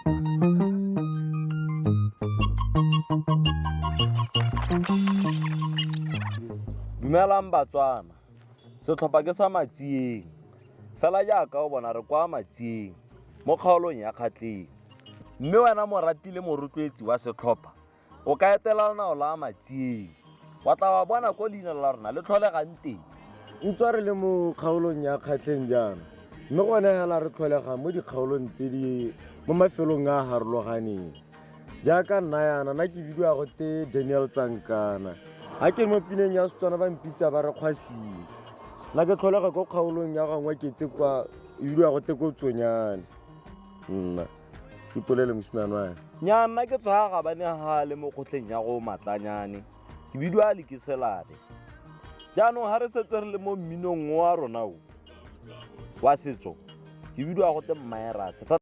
Dumelang Batswana, setlhopha ke sa Matsieng. Fela jaaka o bona re kwa Matsieng mo kgaolong ya Kgatleng. Mme wena morati le morotloetsi wa setlhopha o ka etela lonao la Matsieng wa tla wa bona ko leina la rona le tlholegang teng. Ntswa re le mo kgaolong ya Kgatleng jaana, mme gone hela re tlholega mo dikgaolong tse di mo mafelong a a harologaneng. Jaaka nna yana, nna ke bidiwa go te Daniel Tsankana. Ha ke mo pineng ya Setswana ba mpitsa ba re Kgwasing. Nna ke tlholega ko kgaolong ya Gangwaketse kwa, e bidiwa go te ko Tsonyane. Nna ipolele mosimane wa me. Nnyaa, nna ke tswa ga Gabane ha le mo kgotleng ya go Matlanyane. Ke bidiwa Lekeselane. Jaanong ha re setse re le mo mminong wa rona o wa setso, ke bidiwa go te Mmaerase.